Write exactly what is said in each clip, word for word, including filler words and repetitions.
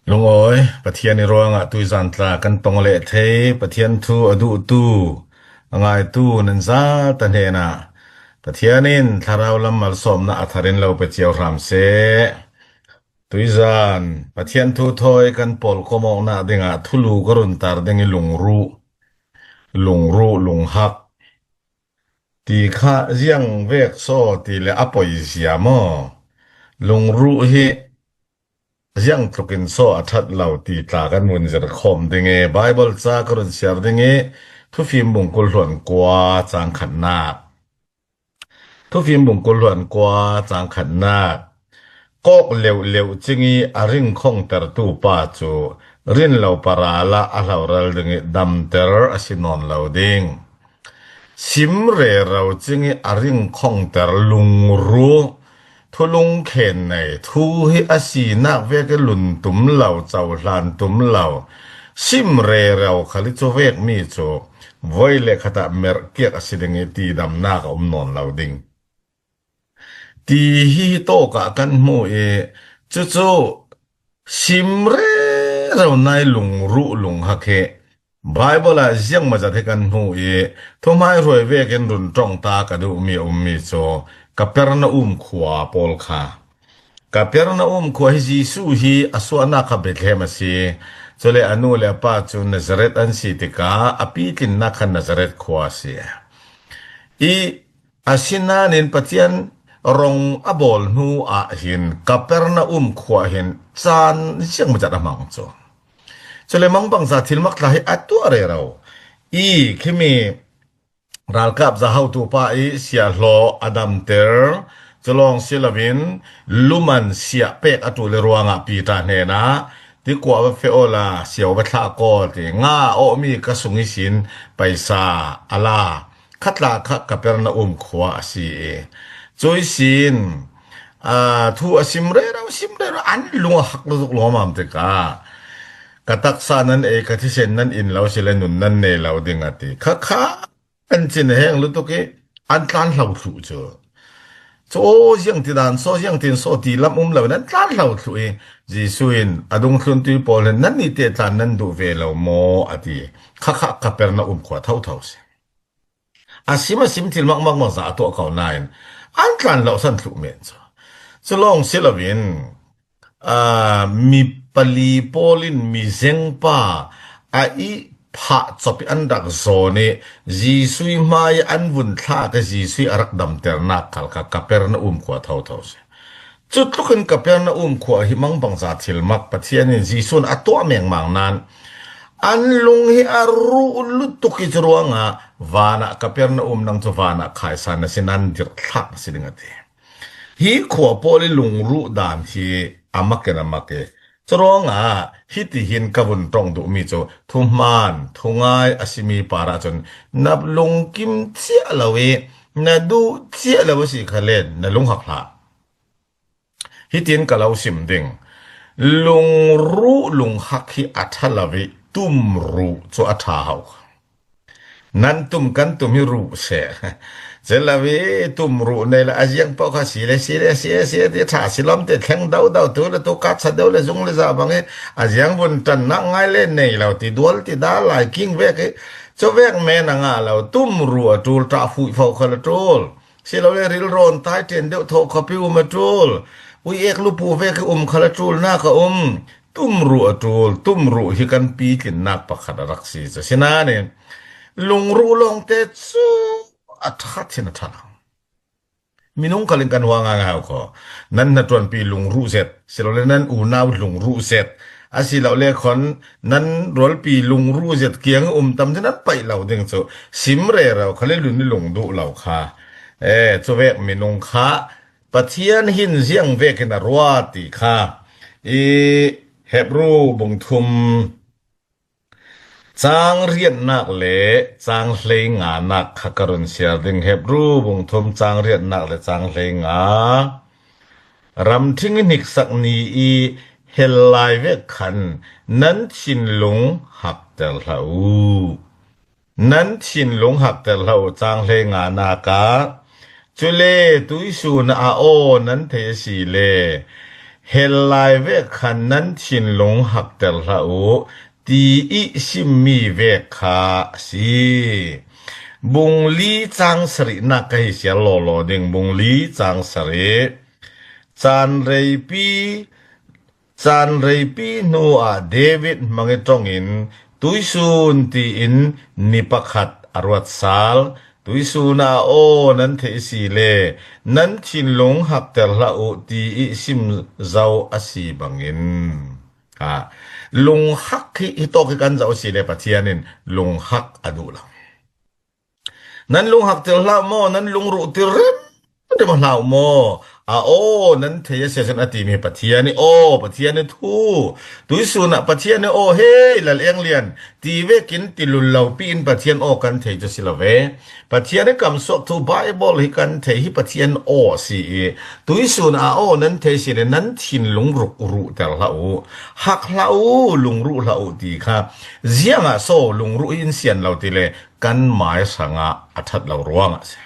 Lungawi, Pathian i ruangah tuizan tla kan tong leh thei, Pathian thu a duhtu, a ngaitu nan zata hnenah Pathian in thlarau lam malsawmna a tharin lo pe cio hram seh. Tuizan Pathian thu thawi kan pawlkawm awkna dingah thulu ka run tar ding i lungruh, lungruh, lunghak ti kha ziang vek saw ti le a poi zia maw? Lungruh hi ziang tlukin saw a that lo ti tla kan vun zir khawm ding i, Bible ca ka run siar ding i, Thufim bung kul hluan kua cang khatnak. Thufim bung kul hluan kua cang khatnak. Kawk leuhleuh cing i a ring khongtertu pa cu rin lo paral ah a hloral ding i damter a si nawn lo ding. Sim rero cing i a ring khongter lungruh, thulung khen nei, thu hi a sinak vek i luntum lo, cohlan tum lo, sim rero khal i cu vekmi cu voi le khat ah merhkiak a si ding i tidamnak a um nawn lo ding. Ti hi tawk ah kan hmu i, cucu sim rero nai lungruh lunghak hi Bible ah ziangmah zat hi kan hmu i, thuhmaihruai vekin run ṭong ta ka duhmi a ummi cu Kapernaum khua pawl kha. Kapernaum khua hi Jesuh hi a suahnak kha Bethlehem a si. Cule a nu le a pa cu Nazareth an si tikah a pitlinnak kha Nazareth khua a si. I asinain Pathian rong a bawl hnu ah hin Kapernaum khua hin caan ziangmah zat a hmang cu. Cule mangbangza thilmak tla hi a tuah rero. I khimi ralkap za hotu pa i siahhlawh a damter, culawng si loin luman siah pek a ṭul i ruangah Peter hnenah, ti kua va feh awla siau va thlah kawl ti, nga a awhmi ka sung ihsin paisa a la. Khatla kha Kapernaum khua a si i, cuihsin, aa, thu a sim rero, sim rero, an lung a hak lutuk lawmam tikah, ka taksa nan ei, ka thisen nan in lo si le nun nan nei lo ding a ti. Kha kha an cin a heng lutuk i, an tlan hlo thluh cu. Cu aw, ziangtidan saw, ziangtin saw ti lam um loin an tlan hlo thluh i, Jesuh in a dungthluntu pawl hin, "Nannih te tlan nan duh ve lo maw?" a ti. Kha kha Kapernaum khua thotho si. A sim a sim thil makmak makza a tuah ko nain an tlan lohsan thluh men cu. Culawng si loin, aa, mi pali pawl in mi zengpa a i phah cop i an rak zawn i Jesuh hmai an vun thlak i Jesuh a rak damternak khal kha Kapernaum khua thotho si. Cutlukin Kapernaum khua hi mangbangza thilmak Pathian in Jesuh in a tuah mengmang nain an lung hi a ruh lutuk i cu ruangah vanah Kapernaum nang cu vanah khaisan na si nan dirhthlak na si ding a ti. Hi khua pawl i lungruh dan hi a mak in a mak i, curuangah hitihin ka vun ṭong duhmi cu thuhman, thungai a simi parah cun na lungkim ciah lo i na duh ciah lo a si kha len na lunghak hlah. Hitin ka lo sim ding. Lungruh lunghak hi a ṭha lo i tumruh cu a ṭha hau kha. Nan tum kan tum hi ruh seh. Celavi tum ruh nei la a ziang paoh kha si le si le si le si le ti ṭha si lawm te thleng dau dau tu le tu kat sa deu le zung le za bang hi a ziang vun ṭannak ngai le nei lo ti dual ti da lai king vek hi. Cu vek men a ngah lo tum ruh a ṭul ṭah fuih fo kha la ṭul. Si lo le rilrawn tai ṭen deuh thawh kha pi um a ṭul. Ui ek lupu vek hi um kha la ṭulnak a um. Tumruh a ṭul, tumruh hi kan pitlinnak pakhat a rak si cu. Sinain lungruh lawngte cu a ṭha chin a ṭha lo. Minung khal in kan hua ngaingai kho. Nan hnaṭuanpi lungruh zet, si lo le nan unau lungruh zet, a si lo le khon nan rualpi lungruh zet kiang um tam chin an paih lo ding cu. Sim rero khal i lun i lungduh lo kha. E, cu vek minung kha Pathian hin ziang vekin a ruat ti kha i Hebru bung thum cang riatnak le cang hleinganak kha ka run siar ding. Hebru bung thum cang riatnak le cang hleinga. Ramṭhing i hniksak ni i hel lai vek khan nan thinlung hakter hlah u. Nan thinlung hakter hlah u, cang hleinganak ah. Cule tuisun a aw nan thei a si le Hel lai vek khan nan thinlung hakter hlah uh, ti i simmi vek kha a si. Bung li chang sarihnak ka hi siar lawlaw ding, bung li chang sarih. Caan reipi, caan reipi hnuah David hmang i ṭongin tuisun tiin ni pakhat a ruat sal. Tuisun ah a aw nan theih si le nan thinlung hakter hlah uh, ti i sim zo a si bangin. Ha, lunghak hi, hi tawk hi kan zoh si le Pathian in lunghak a duh lo. Nan lunghak tel hlah maw, nan lungruh tel remrem hlah maw? A aw nan thei a si a cun a timi Pathian i aw, Pathian i thu. Tuisun ah Pathian i aw, hei, Lal Eng Lian, ti vekin ti lul lo pi in Pathian aw kan thei cu si lo ve. Pathian i kamsuak thu Baibal hi kan thei hi Pathian aw si i, tuisun a aw nan thei si le nan thinlung ruk ruh tel hlah uh, hak hlah uh, lungruh hlah uh ti kha. Ziangah so lungruh hi in sian lo ti le kan mai hrangah a ṭhat lo ruangah si.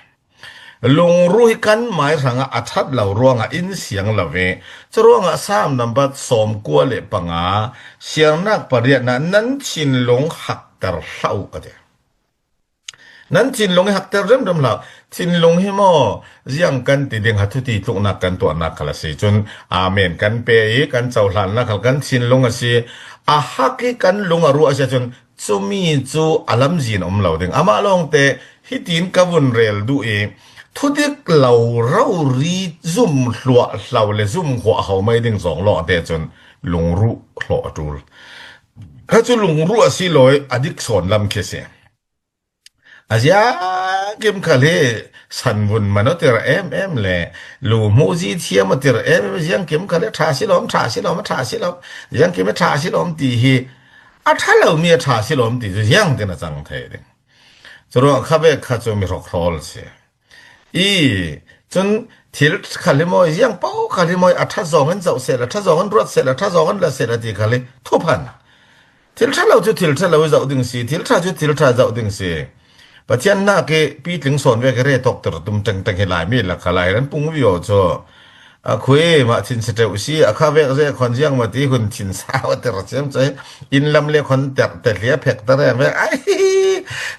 Lungruh hi kan mai hrangah a ṭhat lo ruangah in siang lo ve. Curuangah Saam nambat sawmkua le panga, siarnak pariatna nan thinlung hakter hlah uh a ti. Nan thinlung hi hakter remrem hlah. Thinlung hi maw, ziang kan ti ding, ha, thuti tluknak kan tuahnak khal a si. Cun amen kan pe i kan cohlannak khal kan thinlung a si. A hak i kan lung a ruah a si ahcun cumi cu a lamzin a um lo ding. Amah lawngte hitin ka vun rel duh i, thudik lo rori zum hluah hlo le zum huah ho mai ding zong lawngte cun lungruh hlawh a ṭul. Kha cu lungruh a si law i a dik sawn lam khi a si. A ziangkim khal hi sanvun man aw tir em em le, lu hmuh zi thiam aw tir em em, ziangkim khal hi ṭha si lawm, ṭha si lawm, a ṭha si lawm, ziangkim hi ṭha si lawm ti hi a ṭha lomi a ṭha si lawm ti cu ziangtin a cang thei ding. Curuangah khavek kha cu mi hrawkhawl si. I, cun thil khal hi maw, ziang paoh khal hi maw, a ṭha zong in zoh seh la, a ṭha zong in ruat seh la, a ṭha zong in la seh la ti khal hi thuphan. Thil ṭha lo cu thil ṭha lo i zoh ding si, thil ṭha cu thil ṭha zoh ding si. Pathian hnak i pitling sawn vek i re tawkter tum ṭengṭeng hi Laimi lak kha lai ran pung viaw cu. A khui mah thin si ṭeuh si, a kha vek zek khon ziang mah ti hun thin sau a ter ciam cu. Inn lam le khon ter te hlia phek ter em vek. Ai,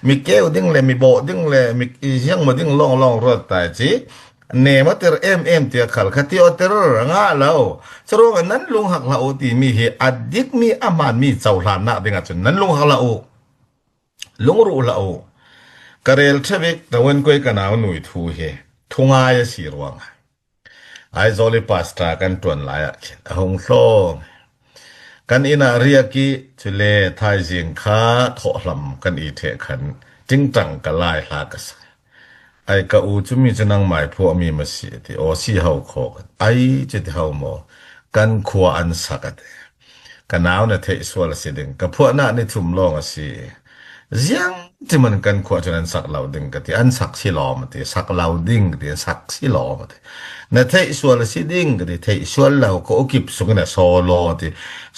mi keu ding le, mi bawh ding le, mi ziang mah ding lawnglawng ruat tai ci. Nem a tir em em tiah khal kha ti aw tir a ngah lo. Curuangah nan lunghak hlah uh timi hi a dikmi a hmaanmi cohlannak dingah cun nan lunghak hlah uh. Lungruh hlah uh. Ka rel ṭha bik, tavuan kuai ka nau nui thu hi thungai a si ruangah. Aizawl i pastor kan ṭuan lai ah khin a hung hlawm. Kan inn ah riak i, cule thaizing kha thawhhlam kan i ṭheh khan ṭingṭang ka lai hla ka sa. Ai ka u, cumi cu nangmai phuahmi maw si? A ti. Aw, si ho khaw. Ai, cu ti ho maw? Kan khua an sak a ti. Ka nau na theih sual a si ding. Ka phuahnak ni thum lawng a si. Ziang timan kan khua cun an sak lo ding ka ti. An sak si lawm a ti. Sak lo ding ka ti. An sak si lawm a ti. Na theih sual a si ding ka ti. Theih sual lo, ka u kip sungin a sawlaw a ti.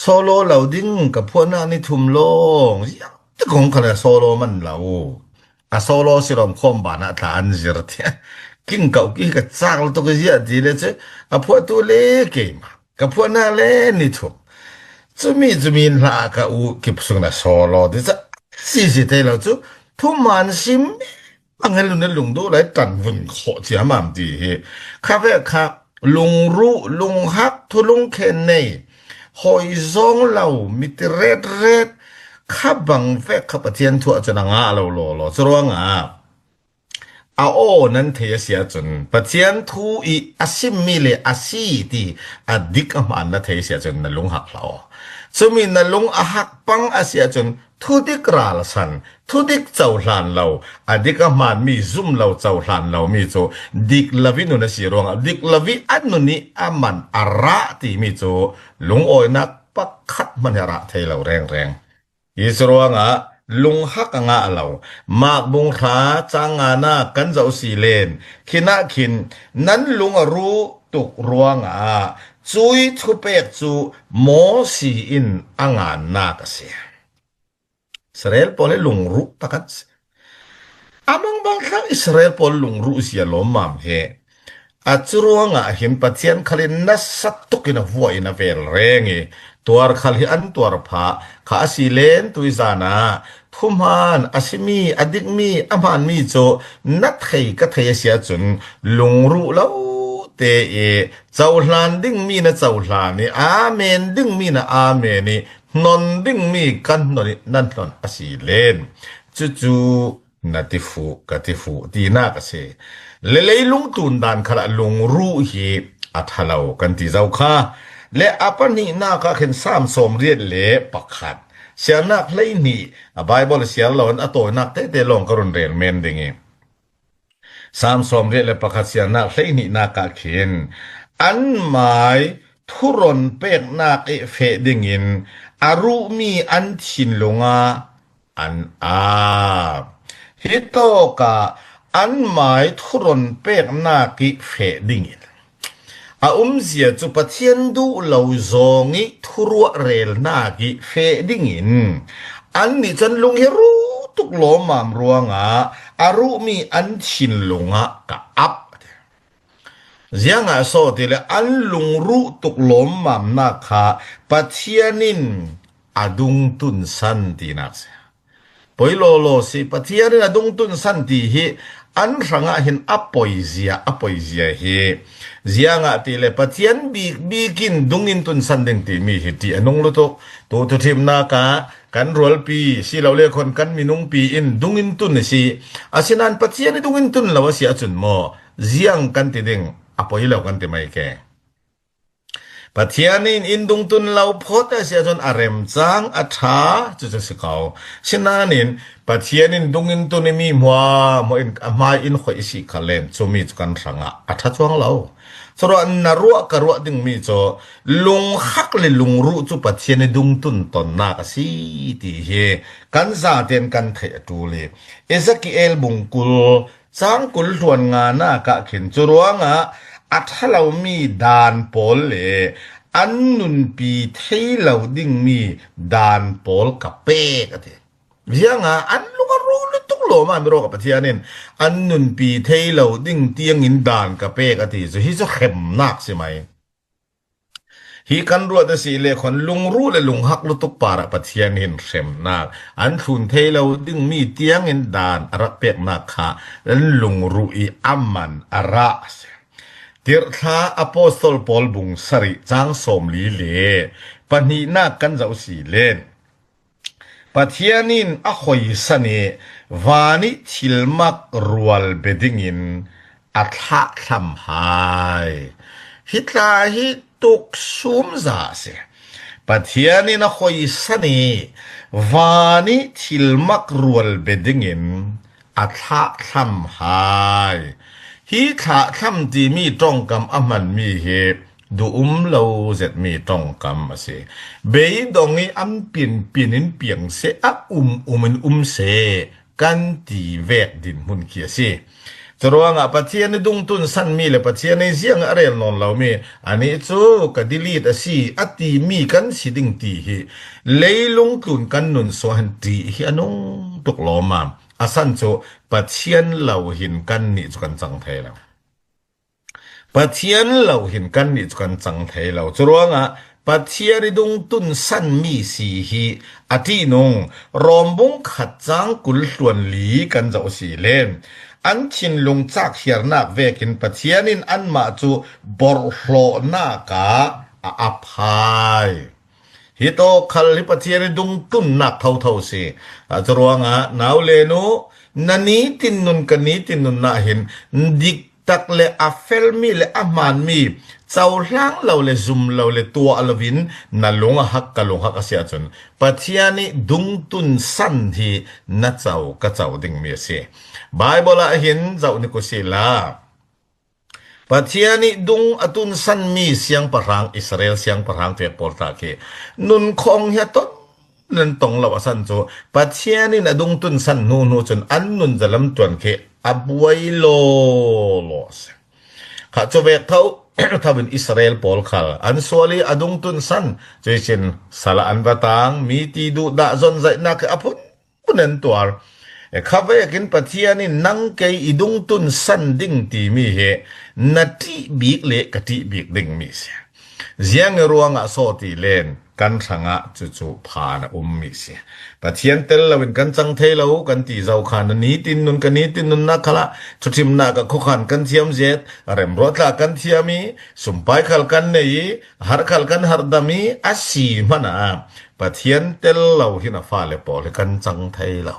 Sawlaw lo ding, ka phuahnak ni thum lawng. Ziang ti kong khan a sawlaw man lo. A solo si lawm khawm banah tla an zir tiah. King kau ki ka cak lutuk ziah ti le cu a phuahtu le keimah. Ka phuahnak le ni thum. Cumi, cumi in hla ka u kip sung na solo ti ca si si thei lo cu thuman sim a ngal lu na lung duh lai tan vun khawh ciamam ti hi. Kha ve kha lungruh, lunghak, thulung khen nei, hoi zong lo, mi ti ret ret, kha bang vek kha Pathian thu ah cun a ngah lo law law. Curuangah a aw nan thei a si ahcun, Pathian thu i a simmi le a si ti a dik a hmaan na thei a si ahcun na lung hak hlah aw. Cumi na lung a hak pang a si ahcun thudik ral san, thudik cohlan lo, a dik a hmaanmi zum lo cohlan lomi cu dik lo i nun a si ruangah dik lo i a nun i a man a rah timi cu lungawinak pakhat hmanh hi a rah thei lo rengreng. Hi cu ruangah lunghak a ngah lo. Mak bung hra cang nganak kan zoh si len, khinah khin nan lung a ruh tuk ruangah cui thupek cu Mawsi in a ngannak a si. Israel pawl hi lungruh tak an si. A mangbang thlang Israel pawl lungruh zia lawmmam hi A cu ruangah hin Pathian khal in nasa tukin a vuah in a vel reng i, tuar khal hi an tuar phah kha a si len tui zan ah, thuhmaan a simi, a dikmi, a hmaanmi cu na thei ka thei a si ahcun, lungruh lo te i, cohlan dingmi na cohlan i, amen dingmi na amen i, hnon dingmi kan hnon i, nan hnon a si len. Cucu na ti fuh, ka ti fuh, tinak a si. Le leilung tlun dan khal ah lungruh hi a ṭha lo kan ti zo kha. Le a pahnihnak ah khin Salm sawmriat le pakhat, siarnak hleihnih, a Baibal siar lo in a tawinak tete lawng ka run rel men ding i, Salm sawmriat le pakhat siarnak hleihnihnak ah khin, an mai thuron peknak i feh dingin a ruhmi an thinlung ah an ap. Hitawkah an mai thuron peknak i feh dingin a umzia cu Pathian duh lo zawng i thuruah relnak i feh dingin annih cu an lung hi ruh tuk lawmmam ruangah a ruhmi an thinlung ah ka ap. Ziangah so ti le an lungruh tuk lawmmamnak kha Pathian in a dungtunsan tinak si. Poi lawlaw si, Pathian in a dungtunsan ti hi an hrangah hin a poizia, a poizia hi. Ziangah ti le Pathian bikbik in dungin tunsan ding timi hi ti a nung lutuk. Tu thuṭhimnak ah kan rualpi si lo le khawn kan minungpi in dungin tun a si. Asinain Pathian i dungin tun lo a si ahcun maw, ziang kan ti ding, a poi lo kan ti mai ke. Pathian in in dungtun lo phawt a si ahcun a remcang a ṭha, cucu si ko. Sinain Pathian in dungin tun i mi hmuahhmuah in a hmai in khoih i si kha len, cumi cu kan hrangah a ṭha cuang lo. Curuah na ruah ka ruah dingmi cu lunghak le lungruh cu Pathian i dungtun tonnak a si ti hi kan zaten kan theih a ṭul i, Ezekiel bungkul cang kul hluan nganak ah khin cu ruangah a ṭha lomi dan pawl le an nunpi thei lo dingmi dan pawl ka pek a ti. Ziangah an lung a ru lutuk lawm ah mi ruangah Pathian in an nunpi thei lo ding tiangin dan ka pek a ti cu hi cu hremnak si mai. Hi kan ruat a si le khawn lungruh le lunghak lutuk parah Pathian hin hremnak an thlun thei lo dingmi tiangin dan a rak peknak kha an lungruh i a man a rah a si. Tirhthla Apostol Paul bung sarih cang sawmli le pahnihnak kan zoh si len. Pathian in a hawisan i van i thilmak rual be dingin a thlahthlam hai. Hi tla hi tuksum za a si. Pathian in a hawisan i van i thilmak rual be dingin a thlahthlam hai. Hi thlahthlam timi ṭongkam a hmanmi hi duh um lo zetmi ṭongkam a si. Beidong i an pianpian in piang seh, a um um in um seh kan ti vek dinhmun khi a si. Curuangah Pathian i dungtun sanmi le Pathian i ziang a rel nawn lomi, anih cu ka delete a si a timi kan si ding ti hi leilung tlun kan nun suah hin ṭih hi a nung tuk lawmmam. A san cu Pathian lo hin kannih cu kan cang thei lo. Pathian lo hin kannih cu kan cang thei lo. Curuangah Pathian i dungtun sanmi si hi a ṭihnung Rom bung khat cang kul hluan li kan zoh si len. An thinlung cak hiarnak vekin Pathian in anmah cu borhhlawhnak ah a ap hai. Hi tawk khal hi Pathian i dungtunnak thotho si. Curuangah nau le nu, na nitin nun ka nitin nun ah hin dik tak le a felmi le a hmaanmi, cohlang lo le zum lo le tuah loin na lung a hak ka lung hak a si ahcun Pathian i dungtun san hi na co ka co dingmi a si. Baibal ah hin zoh ni ku si la. Pathian i dung a tunsanmi siangpahrang, Israel siangpahrang pek pawl ta khi nun khawng hi a ton nan tong lo a san cu Pathian in a dungtun san hnu hnu cun an nun zalam tuan khi a buai law law a si. Kha cuvek tho tho in Israel pawl khal an sual i a dungtun san cuicin sal ah an va tang, mi ti duh dah zon zaihnak khi a phun phun an tuar. E, kha vekin Pathian in nang kei i dungtun san ding timi hi na ṭih bik le ka ṭih bik ding mi si. Ziang ruangah sawti len kan hrangah cucu phan a um mi si. Pathian tel loin kan cang thei lo, kan ti zo khan a nitin nun, ka nitin nunnak khalah thuṭhimnak ah khuakhan kan thiam zet, remruat tla kan thiam i, sumpai khal kan nei i, har khal kan hardam i, a si hmana Pathian tel lo hi na fale pawl hi kan cang thei lo.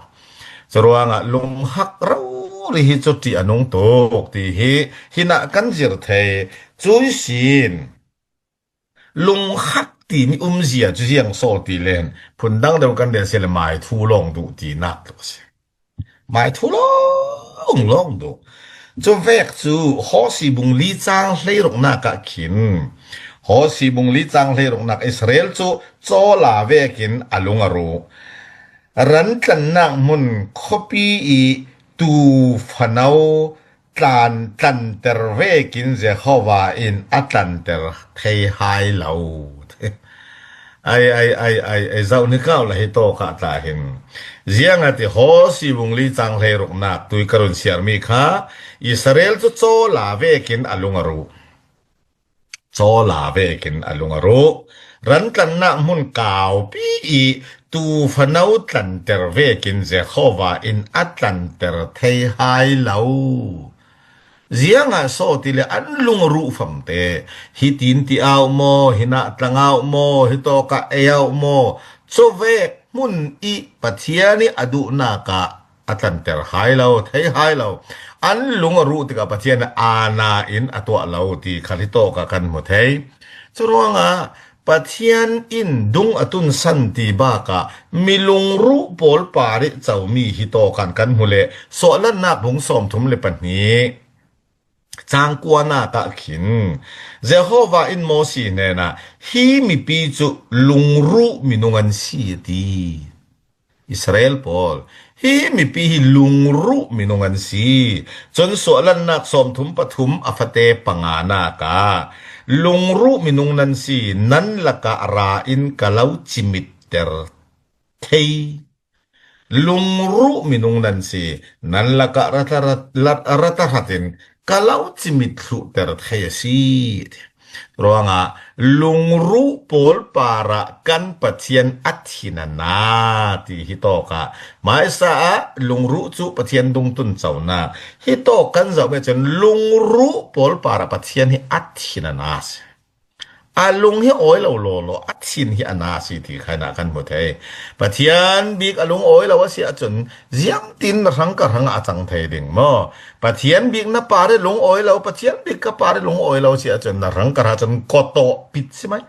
Curuangah lunghak rori hi cuti a nung tuk ti hi hinah kan zir thei. Cui sin lunghak timi umzia cu ziang saw ti len phundang deuh kan den si le mai thu lawng duh ti nak tuk a si. Mai thu lawng lawng duh. Cu vek cu Hawsi bung li cang hleiruknak ah khin Hawsi bung li cang hleiruknak Israel cu cawla vekin a lung a ruh. Rantlannak hmun khuapi i tufano tlan tlanter vekin Jehovah in a tlanter thei hai lo. Ai, ai, ai, ai, ai, zau ni kau la hi tawk ah ta hin. Ziang a ti Hawsi bung li cang hleiruknak tui ka run siarmi kha Israel cu cawla vekin a lung a ruh. Cawla vekin a lung a ruh. Rantlannak hmun kaupi i tufano tlanter vekin Jehovah in a tlanter thei hai lo. Ziangah saw ti le an lung a ruh famte, hitin ti au maw, hinah tlang au maw, hitawkah ei au maw, cawvek hmun i Pathian i a duhnak ah a tlanter hai lo, thei hai lo. An lung a ruh tikah Pathian in aana in a tuah lo ti kha hitawkah kan hmu thei. Curuangah Pathian in dung a tunsan ti bakah mi lungruh pawl parih comi hitawkan kan hmu le suahlannak bung sawmthum le pahnih cangkuanak ah khin Jehovah in Mosi hnenah hi mipi cu lungruh minung an si a ti. Israel pawl, hi mipi hi lungruh minung an si. Cun suahlannak sawmthum pathum a fate panganak ah lungruh minung nan si, nan lakah ra in ka lo cimitter thei. Lungruh minung nan si, nan lakah rata, rat, rat, rata hratin ka lo cimit thluhter thei a si. Ruangah lungruh pawl parah kan Pathian a thin a na ti hi tawkah, hmaisa ah lungruh cu Pathian dungtun conak hi tawk kan zoh mi cun lungruh pawl parah Pathian hi a thin a na si. A lung hi awi lo lawlaw, a thin hi a na si ti kha hinah kan hmu thei. Pathian bik a lung awi lo a si ahcun ziangtin na hrang ka hrang ah a cang thei ding maw? Pathian bik na par i lung awi lo, Pathian bik ka par i lung awi lo si ahcun na hrang ka hrang cun kawtawh pit si mai.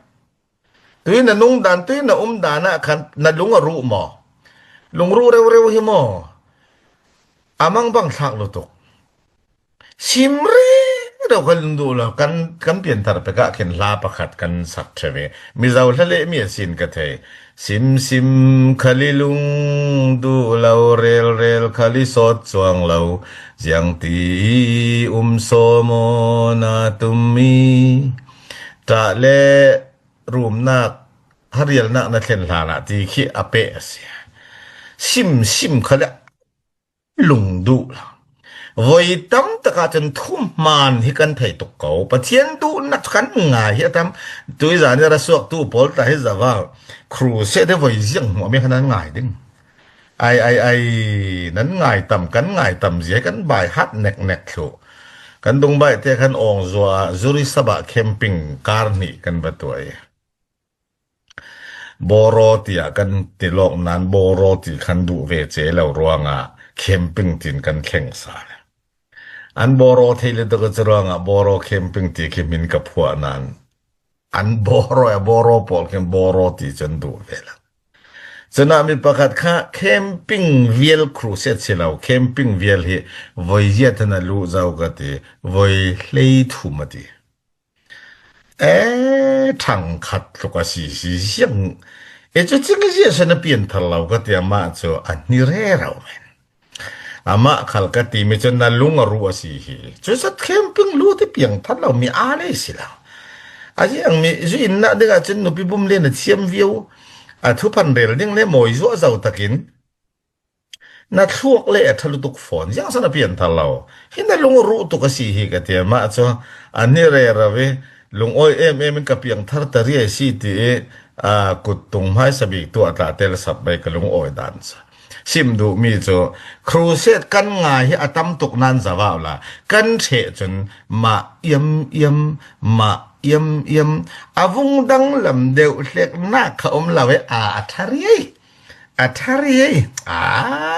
Tui na nung dan, tui na um dan ah khan na lung a ruh maw? Lung ruh reu reu hi maw? A mang bang thlak lutuk. Sim rero kha lung duh lo, kan, kan pianthar pek ah khin hla pakhat kan sak ṭheu i, Mizo hla le mi a sin ka thei. Sim sim khali lung duh lo, rel rel khali sawt cuang lo, ziang ti i um saw maw na tum mi? Ṭah le rumnak, harialnak na thlen hlan ah ti khi a peh a si. Sim sim khali lung duh lo. Voi tam takah cun thuhman hi kan thei tuk ko. Pathian duhnak cu kan ngai hi a tam. Tuizan i rasuaktu pawl ta hi zavak crusade hi voi ziang hmuahmi kha nan ngai ding. Ai, ai, ai, nan ngai tam, kan ngai tam zia kan bai hat nek nek thluh. Kan dungbaih te khan awng zua ah Zuri Sabah camping kar hnih kan va tuah i. Boro tiah kan ti lawk nain Boro ti khan duh ve ce lo ruangah camping tin kan thleng sal. An Boro thei le tuk a cu ruangah Boro camping ti khi min ka phuah nain an Boro a Boro pawl khin Boro ti cun duh ve lo. Cunah mi pakhat kha camping vial crusade si lo, camping vial hi voi ziat hin a luh zo ka ti, voi hlei thum a ti. E, ṭhangkhat tluk a si, si ziang. E cu cing ziah se na pianthar lo ka ti, amah cu a hni rero men. Amah khal ka timi cu na lung a ruh a si hi. Cu zat camping lut i piangthar lo mi aa lei si lo. A ziang mi zu innak dingah cun nupi bum le na thiam viau. A thuphan rel ding le mawi zuah zo takin Na thluak le a ṭha lutuk fawn, ziang sa na pian thar lo. Hi na lung ruh tuk a si hi ka ti, amah chu a ni rero i, lungawi em em in ka piang thar ta riai si ti i, a, kut tung hmaisa bik tu a tla tel sap mai ka lungawi dan chu. Sim duh mi chu, crusade kan ngai hi a tam tuk nan zavau la, kan ṭheh chun mah iam iam, mah iam iam, a vung danglam deuh hlek nak kha om lo e, a, a ṭha riai. A ṭha riai. A,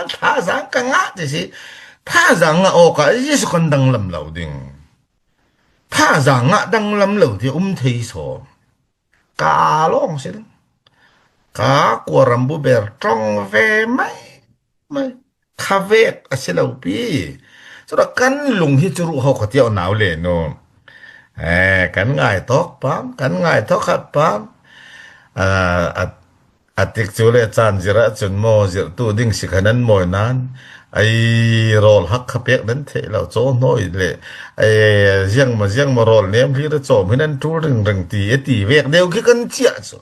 thazaang ka ngah ti si. Thazaang ngah awk a, Jesu kan danglam lo ding. Thazaang ngah danglam lo ti um thei sawm. Ka lawng si ding. Ka kua rambu ber ṭawng ve mai mai. Kha vek a si lo pi. Chuta kan lung hi chu ruh ho kha tiau nau le nu. Eh, kan ngai tawk pam, kan ngai tawk khat pam. A, a, a tik chu le chan zira chun maw zirtu ding si kha nan mawi nan. Ai, rawl hak kha pek nan thei lo, chaw hnawi le. Ai, ziang ma, ziang ma rawl nem hlir a chawm hi nan tul ring ring ti, e ti vek deuh khi kan chiah chu.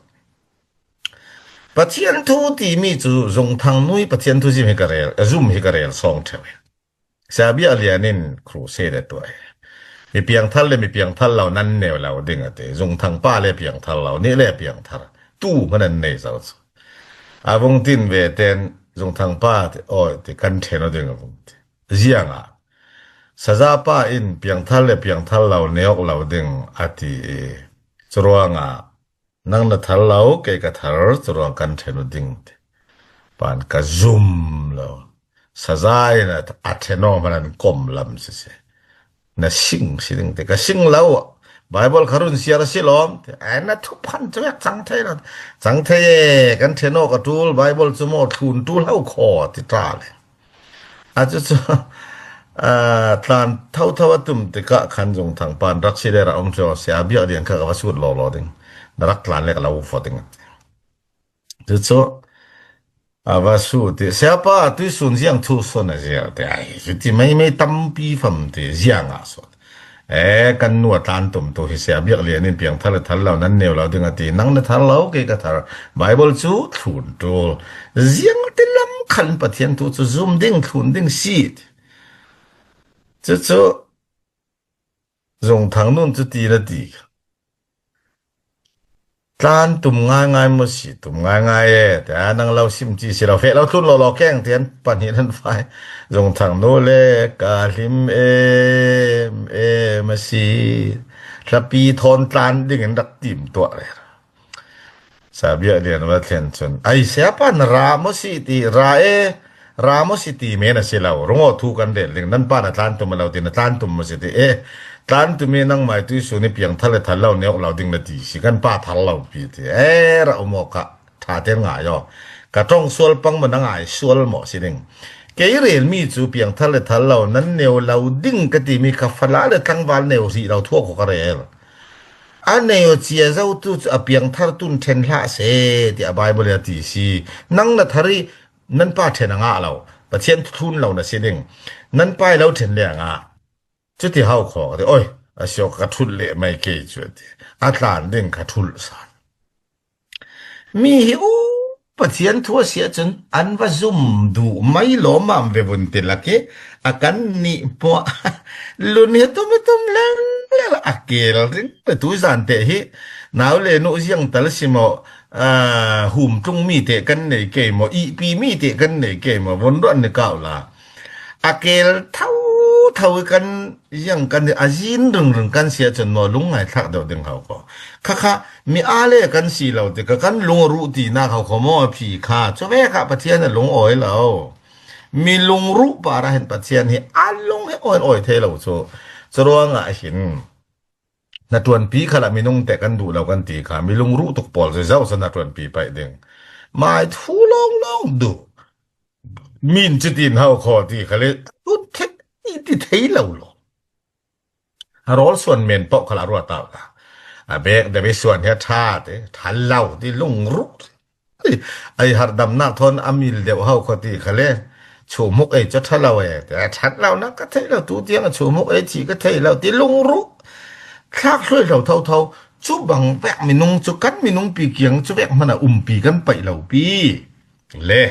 Pathian thu ti mi chu Zungthang nu i Pathian thu zim hi ka rel, a zum hi ka rel sawng theu hi. Sia Biak Lian in crusade a tuah hi. Mi piang thar le mi piang thar lo nan neu lo ding a ti. Zungthang pa le piang thar lo, ni le piang thar. Tu hman an nei zo chu. A vung tin ve ten Zungthang pa ti, awi ti kan ṭhen aw ding a vung ti. Ziang a. Saza pa in piang thar le piang thar lo neuk lo ding a ti i. Churuang a. Nang na thar lo, kei ka thar, churuang kan ṭhen aw ding ti. Pan ka zum lo. Saza in a, a ṭhen aw hman an kom lam si si. Na sing si ding ti. Ka sing lo. Bible kha run siar a si lawm ti. Ai, na thup khan chu vek chang thei lo. Chang thei e, kan ṭhen aw ka tul, Bible chu maw thlun tul hau khaw ti ta le. A chu chu, a, tlan thotho a tum tikah khan Zungthang pan rak si le rak um chu, Sia Biak Lian kha ka va sut lawlaw ding. Na rak tlan le ka lo faw ding. Chu chu, a va sut ti, Sia pa, tuisun ziang thu sawn a ziau ti, ai, chu ti mai mai tampi fam ti, ziang a sawn. E, kan nu a tlan tum tu hi Sia Biak Lian in piang thar le thar lo nan neu lo ding a ti. Nang na thar lo, kei ka thar. Bible chu thlun tul. Ziang ti lam khan Pathian thu chu zum ding, thlun ding si ti. Chu chu Zungthang nun chu ti na ti. Tlan tum ngai ngai maw si, tum ngai ngai e, ti a nang lo sim chi si lo, feh lo thlun lo lo keng ti an pahnih nan fai. Zungthang nu le ka hlim em em a si. Hlapi thawn tlan ding in rak tim tuah le. Sia Biak Lian va thlen chun, ai, Sia pan ra maw si ti, ra e, ra maw si ti men a si lo, rung aw thu kan rel ding, nan pa na tlan tum a lo ti, na tlan tum maw si ti, e, tlan tum i nang mai tuisun i piang thar le thar lo neuk lo ding na ti si, kan pa thar lo pi ti, e, ra um aw kha, ṭha ten ngai aw, ka ṭawng sual pang maw na ngai sual maw si ding. Kei rel mi chu piang thar le thar lo, nan neu lo ding ka ti mi kha fala le tlangval neu hrih lo thuak aw ka rel. A nei aw cia zo tu cu a piang thar tun ṭhen hlah se, tiah Bible a ti si. Nang na thar i nan pa ṭhen a ngah lo. Pathian thu thlun lo na si ding. Nan pa i lo ṭhen le a ngah. Cuti hau khaw ka ti. Oi, a si aw ka ṭhulh leh mai kei cu a ti. A tlan ding ka ṭhulh san. Mi hi u Pathian thu a si ahcun an va zum duh mai lawmmam ve vun ti lak i a kan nih hmuah lun hi tum i tum leng lel a kel ring le tu zan te hi nau le nu ziang tal si maw, aa, hum tlung mi te kan nei kei maw, ihpi mi te kan nei kei maw, vun ruah ni kau la. A kel thotho i kan ziang kan a zin ringring kan si ahcun maw lungngai thlak deuh ding hau ko. Khakha mi aa le kan si lo ti ka kan lung ruh tinak hau ko maw a phi kha. Cuvek ah Pathian a lung awi lo. Mi lungruh par ah hin Pathian hi a lung hi awi awi thei lo cu. Curuangah hin hnaṭuanpi khalah minung te kan duh lo kan ti kha. Mi lungruh tuk pawl cu zohsa hnaṭuanpi paih ding. Mai thu lawng lawng duh. Min cutin hau khaw ti kha le tun thek ti thei lo lo. A rawl suan men paoh khalah ruat au ta. A bek dami suan hi a ṭha ti, ṭha lo ti lungruh. Ai, ai harhdamnak thawn a mil deuh hau khaw ti kha le. Chumhuk ei cu ṭha lo e. Ti a ṭhat lo nak ka thei lo, tu tiang a chumhuk ei thih ka thei lo ti lungruh. Thlak hluai hlo thotho. Cu bang vek minung cu kan minung pi kiang cu vek hmanh a umpi kan paih lo pi. Le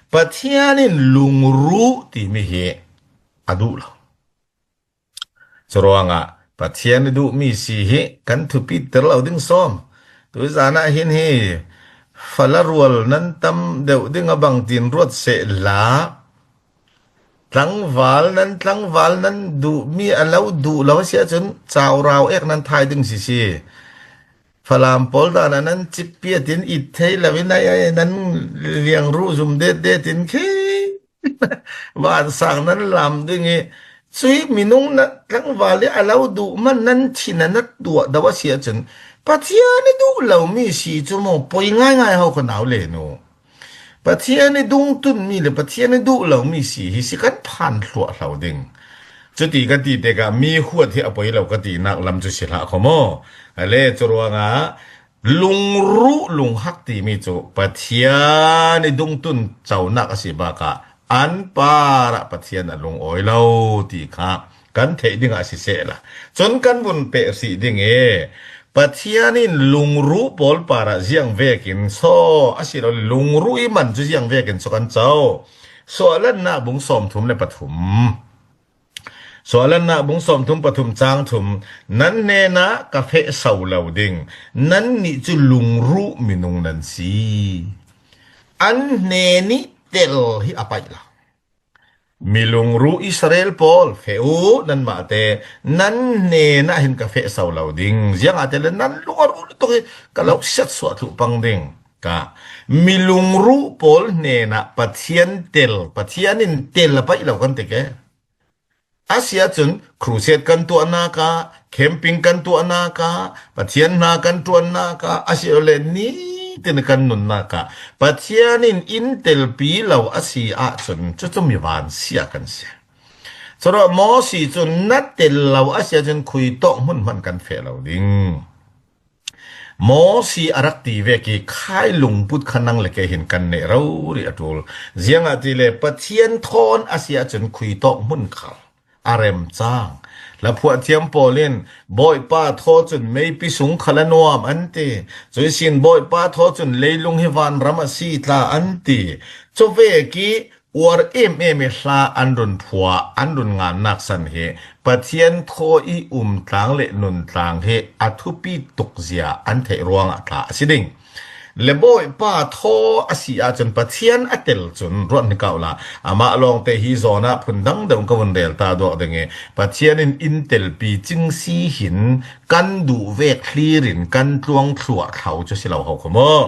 Pathian in lungruh timi hi a duh lo. Churuangah Pathian i duh mi si hi kan thupiter lo ding sawm. Tuzanah hin hi fala rual nan tam deuh ding a bangtin ruat seh la, tlangval nan, tlangval nan duh mi a lo duh lo a si ahcun caurau ek nan thai ding sisi. Falam pawl dan a nan cip piatin it thei lo in ai, ai nan liangruh zum det det in khi vansang nan lam ding i, cui minung na tlangval i a lo duh man nan thin a na tuah do a si ahcun Pathian i duh lo mi si cu maw poi ngaingai ho kha nau le nu. Pathian i dungtun mi le Pathian i duh lo mi si hi si kan phan thluah hlo ding. Cuti ka ti tikah mi huat hi a poi lo ka tinak lam cu si hlah kho maw? Ale curuangah lungruh lunghak timi cu Pathian i dungtun conak a si bakah an parah Pathian a lungawi lo ti kha kan theih dingah a si sehla. Cun kan vun peh hrih ding i Pathian in lungruh pawl parah ziang vekin so a si lo, lungruh i man cu ziang vekin so kan co. Suahlannak bung sawmthum le pathum. Suahlannak bung sawmthum pathum cang thum, nan hnenah ka feh so lo ding, nannih cu lungruh minung nan si. An hnen i tel hi a paih lo. Mi lungruh Israel pawl, feh u, nanmah te, nan hnenah hin ka feh so lo ding. Ziangahtile nan lung a ruh lutuk hi ka lo siatsuah thluh pang ding. Ka mi lungruh pawl hnenah Pathian tel, Pathian in tel a paih lo kan ti ke. A si ahcun crusade kan tuahnak ah, camping kan tuahnak ah, Pathian hna kan ṭuannak ah, a si le nitin kan nunnak ah Pathian in in telpi lo a si ahcun cucu mi van sia kan si. Curuah Mosi cun na tel lo a si ahcun khui tawk hmun hmanh kan feh lo ding. Mosi a rak ti vek i khai lungput kha nang le kei hin kan neih rori a ṭul. Ziangahtile Pathian thawn a si ahcun khui tawk hmun khal a remcang. Hlaphuah thiam pawl in Bawipa thaw cun meipi sung khal a nuam an ti. Cuihsin Bawipa thaw cun leilung hi vanram a si tla an ti. Cuvek i uar emem i hla an run phuah, an run ngannak san hi Pathian thaw i um tlang le nun tlang hi a thupi tuk zia an theih ruangah thla a si ding. Le Bawipa thaw a si ahcun Pathian a tel cun ruat hna ko la, amah lawngte hi zawn ah phun dang deuh ka vun rel ta duak ding i Pathian in in telpi cing si hin kan duh vek hlir in kan tluang thluah thlo cu si lo ho kho maw?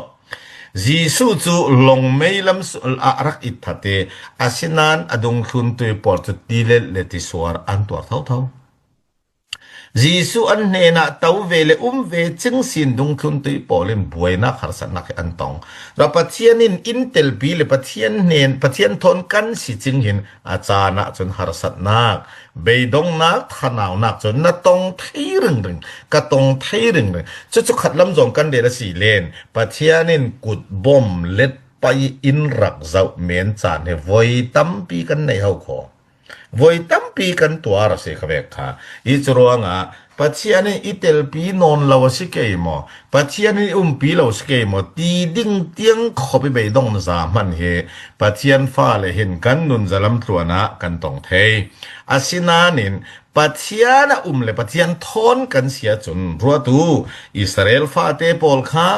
Jesuh cu lawngmei lam su-, ah rak it that i, asinain a dungthluntu pawl cu tilelh le tisuar an tuar thotho. Jesuh an hnenah to ve le um ve cing sin dungthluntu pawl in buainak harsatnak hi an tong. Ra Pathian in in telpi le Pathian hnen, Pathian thawn kan si cing hin a caan ah cun harsatnak, beidongnak, thanaunak cu na tong thei ringring, ka tong thei ringring. Cucu khat lam zong kan rel a si len, Pathian in kut bom let pai in rak zoh men caan hi voi tampi kan nei ho kho. Voi tampi kan tuar a si kha vek kha. I curuangah Pathian in i telpi nawn lo a si kei maw? Pathian in i umpi lo a si kei maw? Ti ding tiang khop i beidong na za hman hi Pathian fa le hin kan nun zalam tluan ah kan tong thei. Asinain Pathian a um le Pathian thawn kan si ahcun ruatu Israel fate pawl kha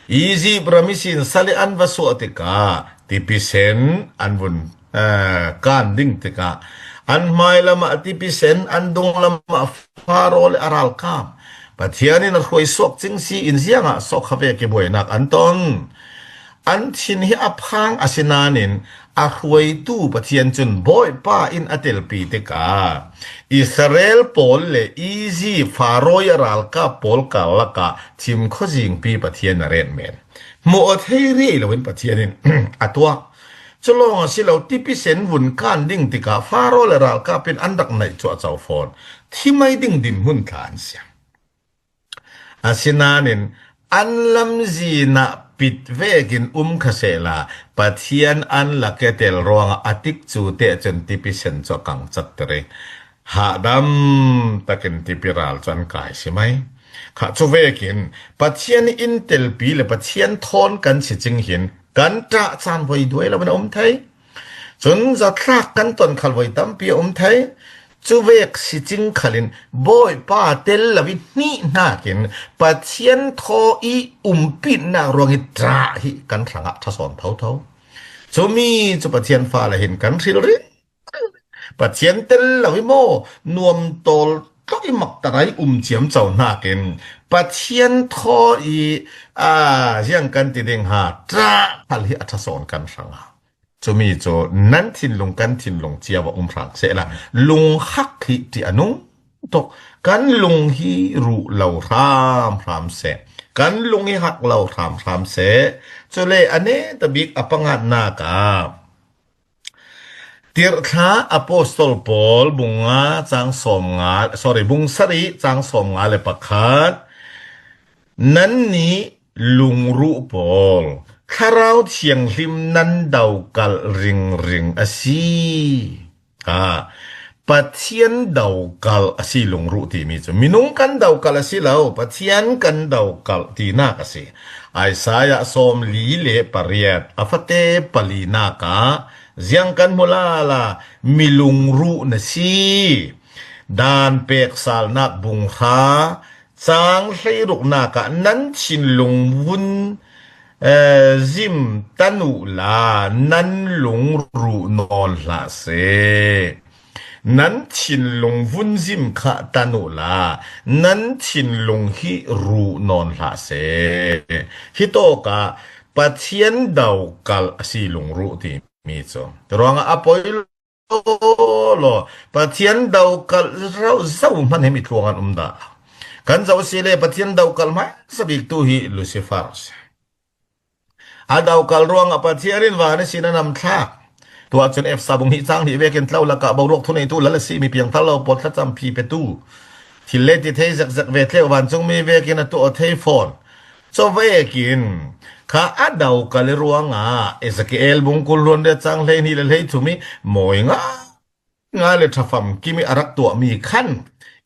Izipt ram ihsin sal i an va suah tikah tipisen an vun, eh, kan ding tikah an hmailam ah tipisen, an dunglam ah Faro le a ralkap Pathian in a hruai suak cing si in ziangah sawh kha vek i buainak an ton. An thin hi a phang a si nain a hruaitu Pathian cun Bawipa in a telpi tikah Israel pawl le Izipt Faro i a ralkap pawl karlak ah thim khuazingpi Pathian a ret men. Hmuh aw thei rih loin Pathian in a tuak. Cu lawng a si lo, tipisen vun kan ding tikah Faro le ralkap in an rak naih cuahco fawn. Thimai ding dinhmun thla an siam. Asinain an lamzin ah pit vekin um kha sehla, Pathian an lak i a tel ruangah a tikcu te cun tipisen cu a kang catter i hahdam takin tipi ral cu an kai si mai. Kha cu vekin Pathian in telpi le Pathian thawn kan si cing hin Kan ṭah caan voi duai lo in a um thei. Cun zatlak kan ton khal voi tampi a um thei. Cu vek si cing khalin Bawipa tel lo i hnih hnakin Pathian thaw i umpitnak ruang i ṭah hi kan hrangah ṭha sawn thotho. Cumi cu Pathian fale hin kan hril rih. Pathian tel lo i maw, nuam tawl tlok i maktarai um ciamco hnakin Pathian thaw i, aa, ziang kan ti ding ha, ṭah khal hi a ṭha sawn kan hrangah. Cumi cu nan thinlung kan thinlung cio a um hram sehla, lunghak hi ṭih a nung tuk. Kan lung hi ruh lo hram hram seh. Kan lung hi hak lo hram hram seh. Cule a netabik a pangatnak ah Tirhthlah Apostol Paul bung nga cang sawm nga, sorry, bung sarih cang sawm nga le pakhat, nannih lungruh pawl, Thlarau Thianghlim nan dokalh ringring a si. Ha, Pathian dokalh a si lungruh timi cu minung kan dokalh a si lo, Pathian kan dokalh tinak a si. Isaiah sawmli le pariat a fate palinak ah ziang kan hmu lala, mi lungruh na si. Dan peksalnak bung hra, cang hleiruknak ah nan thinlung vun, eh, zim tan uhla nan lungruh nawn hlah seh. Nan thinlung vun zim kha tan uhla nan thinlung hi ruh nawn hlah seh. Hi tawkah Pathian dokalh a si lungruh timi cu ruangah a poi law, Pathian dokalh zo hmanh hi mi thluang an um dah. Kan zoh si le Pathian dokalh hmaisa bik tu hi Lucifer a si. A dokalh ruangah Pathian in van ihsin a nam thlak. Tuah cun Efesa bung hnih cang hnih vekin tlo lakah boruak thuneitu lal a si mi piangthar lo pawl thlacam phi petu, thil le ti thei zekzek ve thleuh vancungmi vekin a tuah thei fawn. Cuvekin kha a dokalh i ruangah Ezekiel bung kul hluan le cang hleihnih le hleithum i mawi nga nga le ṭhafam kim i a rak tuahmi khan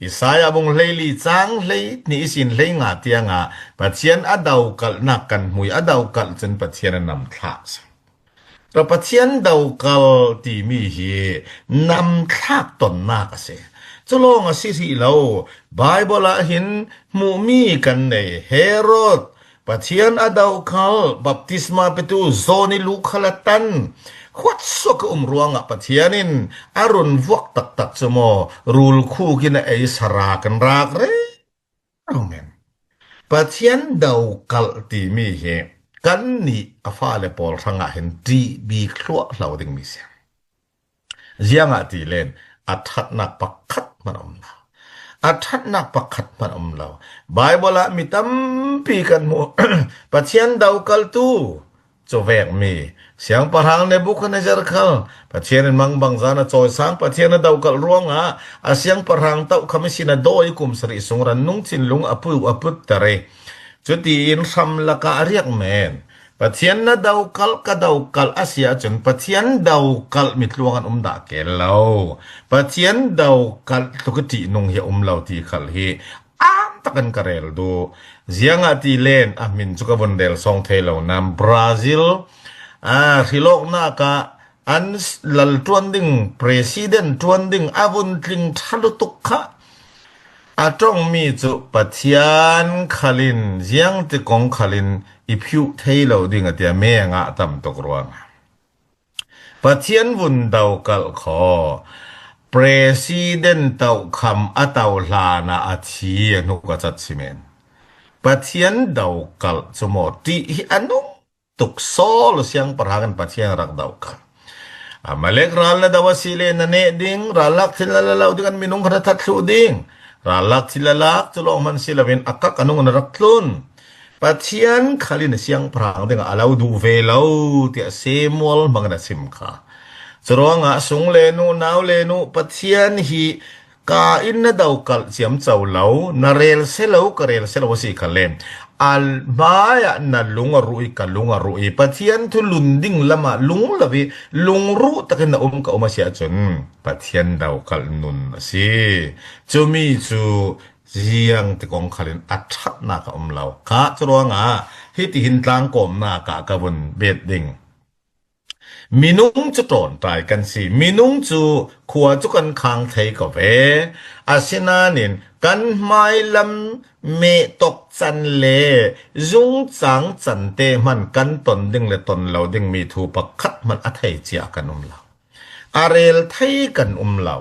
Isaiah bung hleili cang hleihnih ihsin hleinga tiangah Pathian a dokalhnak kan hmu i a dokalh cun Pathian a nam thlak a si. Tua Pathian dokalh timi hi nam thlak tonnak a si. Cu lawng a si rih lo. Baibal ah hin hmuhmi kan nei. Herod Pathian a dokalh, baptisma petu John i lu khal a tan. Khuatsuak a um ruangah Pathian in a run vuak taktak cu maw, rulkhuk in a ei sara kan rak rih. Amen. Pathian dokalh timi hi kannih a fale pawl hrangah hin ṭih bik thluahhlo dingmi si. Ziangahtile a ṭhatnak pakhat hmanh a um lo. A ṭhatnak pakhat hmanh a um lo. Baibal ah mi tampi kan hmuh. Pathian dokalhtu cu vekmi Siangpahrang Nebukhadnezzar khal Pathian in mangbangza a cawisang, Pathian a dokalh ruangah a siangpahrang tohkham ihsin a dawi kum sarih sung ran nung thinlung a pu a putter i cutiin hram lakah a riak men. Pathian na dokalh, ka dokalh a si ahcun Pathian dokalh mi thluang an um dah kel lo. Pathian dokalh tluk i ṭihnung hi a um lo ti khal hi am takin ka rel duh. Ziangahtile a hmin cu ka vun rel sawng thei lo. Nam Brazil, ah, hrilawknak ah an s-, lal ṭuan ding, president ṭuan ding a vun tling ṭha lutuk kha a ṭongmi cu Pathian khalin, ziangtikong khalin i phiuh thei lo ding a tia, me a ngah tam tuk ruang. Pathian vun dokalh kho, president tohkham a to hlan ah a thi a hnuk a cat si men. Pathian dokalh cu maw ṭih hi a nung tuk sawl siangpahrang in Pathian rak doh kha. Amalek ral na do a si le na neh ding, ral lak thil na la lo ding, an minung kha na that thluh ding. Ral lak thil la lak cu lawng hman si loin a kak a nung na rak tlun. Pathian khal in a siangpahrang dingah a lo duh ve lo, tiah Samuel hmangin a sim kha. Curuangah sung le nu, nau le nu, Pathian hi Ka in na dokalh ciamco lo, na rel si lo, ka rel si lo a si kha le, a hmaiah na lung a ruh i, ka lung a ruh i, Pathian thu lun ding lamah lung lo i, lungruh takin na um, ka um a si ahcun, Pathian dokalh nun a si. Cumi cu ziang ti kong khalin a ṭhatnak a um lo. Kha curuangah hitihin tlangkawmnak ah ka vun bet ding. Minung cu ṭawnṭai kan si. Minung cu khua cu kan khang thei ko ve. Asinain kan hmailam mehtok can le zungcang cante hman kan ton ding le ton lo dingmi thu pakhat hman a thei cia kan um lo. A rel thei kan um lo.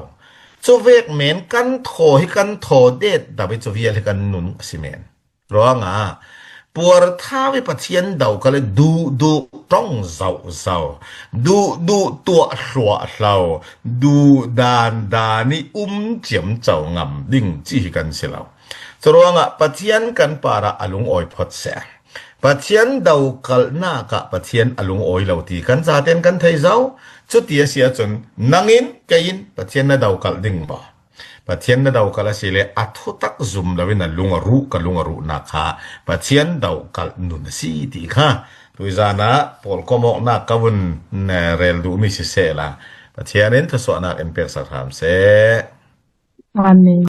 Cuvek men kan thaw hi kan thaw det dap i cu vial hi kan nun a si men. Ruangah puarthau i Pathian do kal i duhduh ṭong zohzo, duhduh tuah hluahhlo, duh dandan i um ciamco ngam ding ci hi kan si lo. Curuangah Pathian kan parah a lungawi phawt seh. Pathian do kalhnak ah Pathian a lungawi lo ti kan zaten kan thei zo. Cuti a si ahcun nangin kei in Pathian na do kalh ding maw? Pathian na do kalh a si le a thutak zum loin a lung a ruh, ka lung a ruhnak kha Pathian do kalh nun a si ti kha tuizan ah pawlkomawknak ka vun, eh, rel duhmi sisehla Pathian in thluasuahnak in peksak hram seh. Amen.